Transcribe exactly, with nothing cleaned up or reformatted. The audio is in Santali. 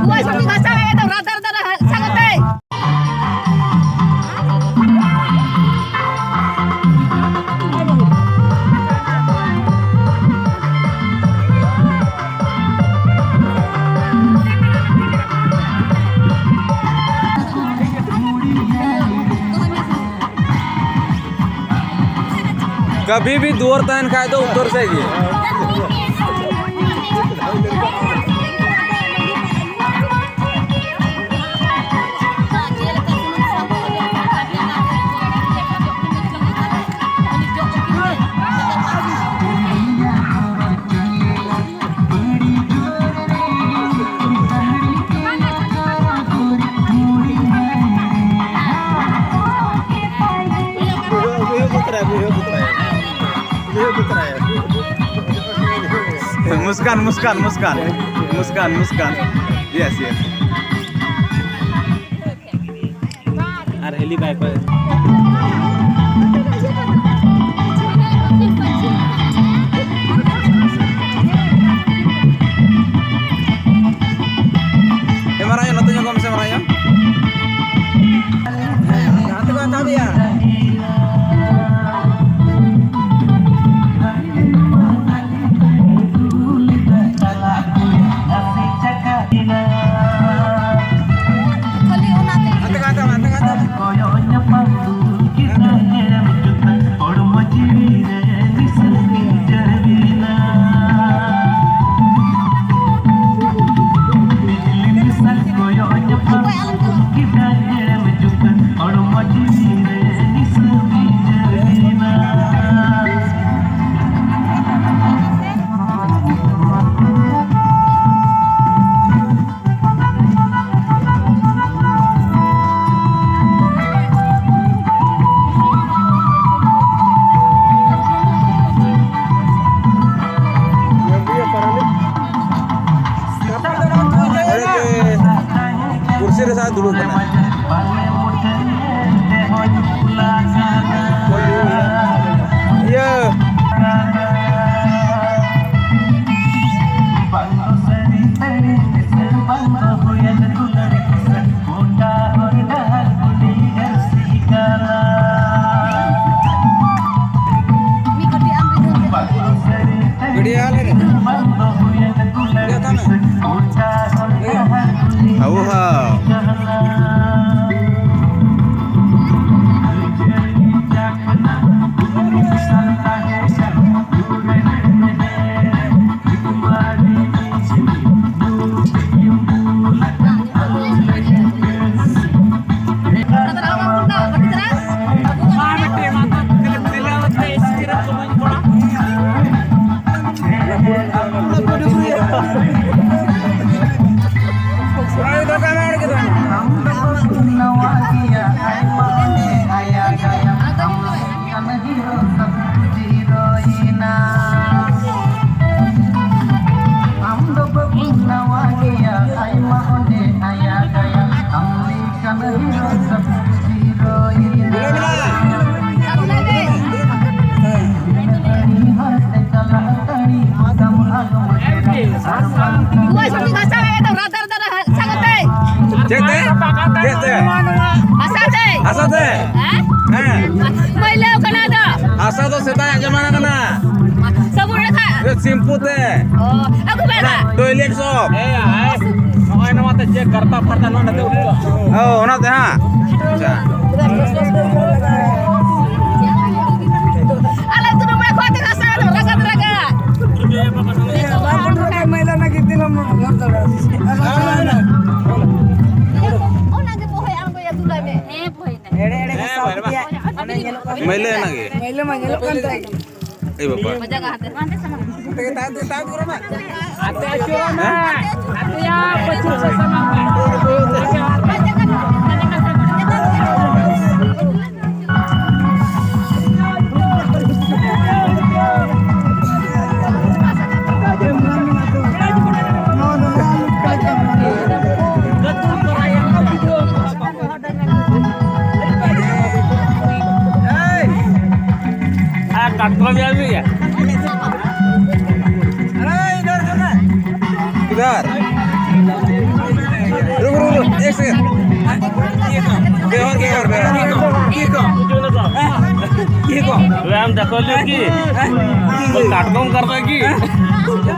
ᱜᱩᱣᱟᱹ ᱥᱟᱛᱮ ᱜᱷᱟᱥᱟᱣ ᱮ ᱫᱚ ᱨᱟᱫᱟᱨ ᱫᱟᱨᱟ ᱦᱟᱥᱟ ᱠᱟᱛᱮ᱾ कभी भी दुआर तहन खाए तो उत्तर से ही। मुस्कान, मुस्कान, मुस्कान, मुस्कान, मुस्कान। Yes, yes. ᱟᱨ ᱦᱤᱞᱤ ᱵᱟᱭ ᱠᱚ᱾ ᱮ ᱢᱟᱨᱟᱝ ᱟᱭᱳ, ᱱᱚᱛᱮ ᱧᱚᱜᱚᱜ ᱢᱮᱥᱮ, ᱢᱟᱨᱟᱝ ᱟᱭᱳ᱾ ᱦᱟᱱᱛᱮ ᱠᱚ ᱦᱟᱛᱟᱣ ᱢᱮᱭᱟ᱾ ᱠᱷᱟᱹᱞᱤ ᱚᱱᱟᱛᱮ᱾ ᱦᱟᱱᱛᱮ ᱠᱚ ᱦᱟᱛᱟᱣ ᱢᱮ, ᱦᱟᱱᱛᱮ ᱠᱚ ᱦᱟᱛᱟᱣ ᱢᱮ᱾ ᱫᱟᱜ ᱡᱚᱢᱟ ᱠᱟᱱᱟ᱾ ᱥᱟᱵᱩᱱ ᱨᱮ ᱠᱷᱟᱡ᱾ ᱥᱤᱢᱯᱩ ᱛᱮ᱾ ᱚ, ᱟᱹᱜᱩ ᱵᱮᱲᱟ᱾ ᱴᱚᱭᱞᱮᱴ ᱥᱚᱯ᱾ ᱮ, ᱟᱭ, ᱱᱚᱜᱼᱚᱭ ᱱᱚᱣᱟ ᱛᱮ ᱪᱮᱫ ᱠᱟᱨᱯᱟ ᱯᱷᱟᱨᱯᱟ ᱱᱚᱣᱟ ᱛᱮ ᱩᱰᱩᱠᱚᱜᱼᱟ᱾ ᱚ, ᱚᱱᱟ ᱛᱮ ᱦᱟᱸ᱾ ᱟᱪᱪᱷᱟ᱾ ᱟᱞᱮ ᱟᱹᱛᱩ ᱨᱮ ᱢᱚᱬᱮ ᱠᱷᱚᱡ ᱛᱮ ᱜᱷᱟᱥ ᱟᱲᱟᱜ ᱫᱚ ᱨᱟᱜᱟᱫ ᱨᱟᱜᱟᱫ᱾ ᱚᱱᱟ ᱜᱮ ᱵᱚᱦᱮ ᱟᱬᱜᱚᱭᱟ, ᱫᱩᱞᱟᱭ ᱢᱮ᱾ ᱦᱮᱸ, ᱵᱚᱦᱮ᱾ ᱮᱲᱮ ᱮᱲᱮ ᱜᱮ ᱥᱟᱵ ᱠᱮᱭᱟ᱾ ᱢᱟᱹᱭᱞᱟᱹ ᱦᱮᱱᱟᱜ ᱜᱮ᱾ ᱢᱟᱹᱭᱞᱟᱹ ᱢᱟ ᱧᱮᱞᱚᱜ ᱠᱟᱱ ᱛᱟᱭ᱾ ᱮ ᱵᱟᱵᱟ᱾ ᱢᱟᱡᱟ ᱠᱟ ᱦᱟᱛᱮ᱾ ᱟᱛᱮ ᱟᱹᱪᱩᱨᱚᱜ ᱢᱮ᱾ ᱟᱛᱮᱭᱟ ᱯᱟᱹᱪᱷᱩ ᱥᱮ ᱥᱟᱢᱟᱝ ᱢᱮ᱾ ᱟᱨ ᱠᱟᱴᱠᱚᱢ ᱧᱟᱢ ᱜᱮᱭᱟ᱾ ᱤᱫᱷᱟᱨ᱾ ᱨᱩᱠ, ᱨᱩᱠ, ᱨᱩᱠ, ᱮᱠ ᱥᱮᱠᱮᱱᱰ᱾ ᱵᱮᱣᱦᱟᱨ, ᱵᱮᱣᱦᱟᱨ, ᱵᱮᱣᱦᱟᱨ᱾ ᱛᱚᱵᱮ ᱟᱢ ᱫᱮᱠᱷᱚ ᱞᱤᱭᱳ ᱠᱤ? ᱠᱟᱴᱠᱚᱢ ᱠᱟᱨᱯᱟ ᱠᱤ?